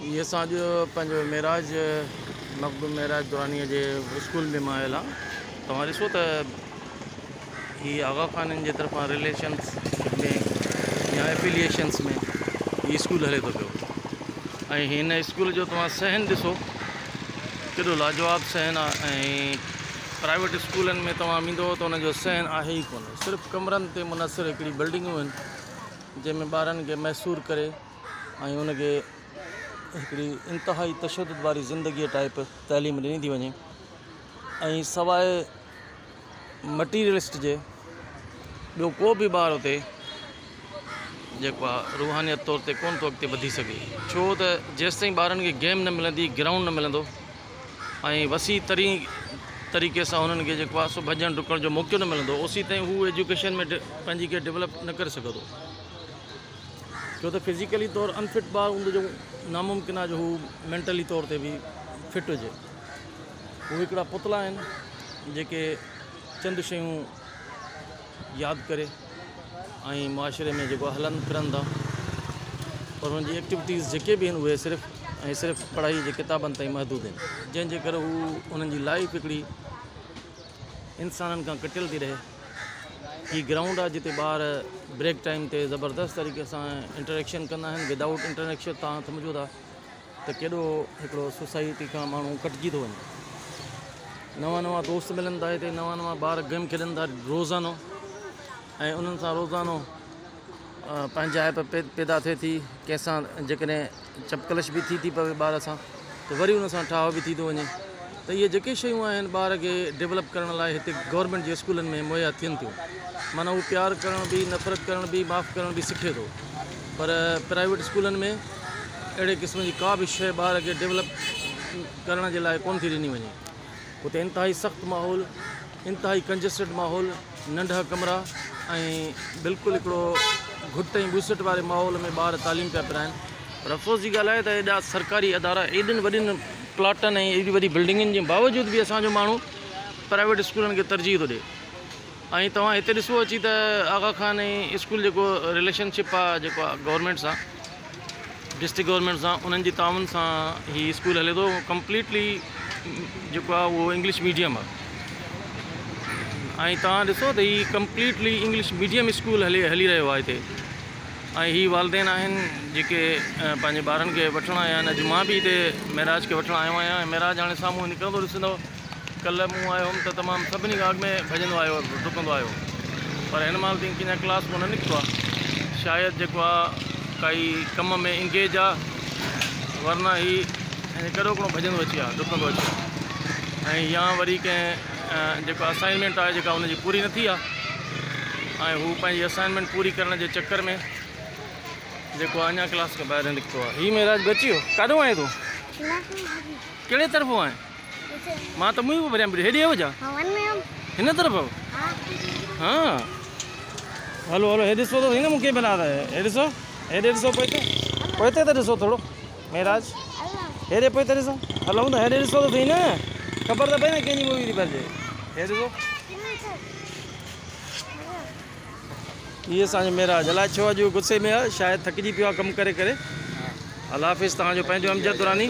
هي اسان اڄ پنهنجو معراج مخدوم معراج درانيء جي اسڪول ۾ مان آيل آهيان. توهان ڏسو ته هي آغا خانن جي طرفان رليشنس ۾ يا افيليئيشنس ۾ هي اسڪول هلي ٿو پيو ۽ هن اسڪول جو توهان صحن ڏسو ڪيڏو لاجواب صحن آهي ۽ پرائيويٽ اسڪولن ۾ توهان ويندو ته ان جو صحن آهي ئي ڪونه، صرف ڪمرن تي منحصر هڪڙي بلڊنگون آهن جنهن ۾ ٻارن کي محصور ڪري ۽ ان کي هڪڙي انتهائي تشدد واري زندگيء ٽائيپ تعليم ڏني ٿي وڃي ۽ سواء مٽيريلسٽ جي ٻيو ڪو به ٻار اتي جيڪو آهي روحانيت طور تي ڪونه ٿو اڳتي وڌي سگهي ڇو ته جيستائين ٻارن کي گيم نه ملندي گرائونڊ نه ملندو ۽ وسيع ترين طريقي سان انهن کي جيڪو آهي سو ڀڄڻ ڊڪڻ جو موقعو نه ملندو اوسي تائين هو ايجوڪيشن ۾ پنهنجي کي ڊولپ نه ڪري سگهندو. ڇو ته فزيڪلي طور انفٽ ٻار هوندو جو ناممڪن آهي جو هو مينٽلي طور تي به فٽ هجي. هو هڪڙا پتلا آهن جيڪي چند شيون ياد ڪري ۽ معاشري ۾ جيڪو هلن ڦرن ٿا پر انهن جي ايڪٽيوٽيز جيڪي به آهن اهي صرف ۽ صرف پڙهائي جي ڪتابن تائين محدود آهن جنهن جي ڪري هو انهن جي لائف هڪڙي انسانن کان ڪٽيل ٿي رهي. هي گرائونڊ آهي جتي ٻار بريڪ ٽائيم تي زبردست طريقي سان انٽريڪشن ڪندا آهن ودائوٽ انٽريڪشن توهان سمجهو ٿا ته ڪيڏو هڪڙو سوسائٽي کان ماڻهو ڪٽجي ٿو وڃي نوان نوان دوست ملن ٿا هتي نوان نوان ٻار گيم کيڏن ٿا روزانو ۽ انهن سان روزانو پنهنجائپ پيدا ٿئي ٿي ڪنهن سان جيڪڏهن چپڪلش به ٿي ٿي پوي ٻار سان ته وري ان سان ٺاهه به ٿي ٿو وڃي ته اهي جيڪي شيون آهن ٻار کي ڊولپ ڪرڻ لاء هتي گورنمينٽ جي اسڪولن ۾ مهيا ٿين ٿيون معنيٰ هو پيار ڪرڻ به نفرت ڪرڻ به معاف ڪرڻ به سکي ٿو پر پرائيويٽ اسڪولن ۾ اهڙي قسم جي ڪا به شيء ٻار کي ڊولپ ڪرڻ جي لاء ڪونه ٿي ڏني وڃي اتي انتهائي سخت ماحول انتهائي ڪنجسٽڊ ماحول، ننڍا ڪمرا ۽ بلڪل هڪڙو گهٽ ۽ ٻوسٽ واري ماحول ۾ ٻار تعليم پيا پرائن. پر افسوس جي ڳالهه آهي ته ايڏا سرڪاري ادارا ايڏين وڏين پلاٽن ۽ ايڏي وڏي بلڊنگن جي باوجود به اسان جو ماڻهو پرائيويٽ اسڪولن کي ترجيح ٿو ڏئي ۽ توهان هتي ڏسو اچي ته آغا خان ۽ اسڪول جيڪو رليشن شپ آهي جيڪو گورنمينٽ سان ڊسٽرڪٽ گورنمينٽ سان انهن جي تعاون سان هي اسڪول هلي ٿو ڪمپليٽلي جيڪو آهي اهو انگلش ميڊيم آهي ۽ توهان ڏسو ته هي ڪمپليٽلي انگلش ميڊيم اسڪول هلي هلي رهيو آهي هتي ۽ هي والدين آهن جيڪي پنهنجي ٻارن کي وٺڻ آيا آهن اڄ مان به هتي معراج کي وٺڻ آيو آهيان ۽ معراج هاڻي سامهون نڪرندو ڏسندو ڪلهه مون آيو هوم ته تمام سڀني کان اڳ ۾ ڀڄندو آيو ڊڪندو آيو پر هن مهل تائين ڪنهن ڪلاس مان نه نڪتو آ شايد جيڪو آ ڪائي ڪم ۾ انگيج آ ورنه هي ڪڏهوڪڻو ڀڄندو اچي ها ڊڪندو اچي ها ۽ يا وري ڪنهن جيڪو اسائنمينٽ آهي جيڪا ان جي پوري نه ٿي آ ۽ هو پنهنجي اسائنمينٽ پوري ڪرڻ جي چڪر ۾ جيڪو اڃا ڪلاس کان ٻاهر نه نڪتو آ. هي مهراج به اچي ويو. ڪاڏو آئين تون؟ ڪهڙي طرفو آئين؟ مان ته منهن به ڀريان بيٺو. هيڏي آيو ڇا؟ هن طرف آيو؟ ها هلو هلو هي ڏسو ته سهي نه مون کي ڀلا ته هي ڏسو هيڏي ڏسو پوئتي پوئتي ته ڏسو ٿورو مهراج هيڏي پوئتي ڏسو هلون ته هيڏي ڏسو ته سهي نه خبر ته پئي نه ڪنهن جي مووي ٿي ڀرجي هي ڏسو هي اسان جو معراج الائي ڇو اڄ غصي ۾ آهي شايد ٿڪجي پيو آهي ڪم ڪري ڪري الله حافظ توهان جو پنهنجو امجد دراني.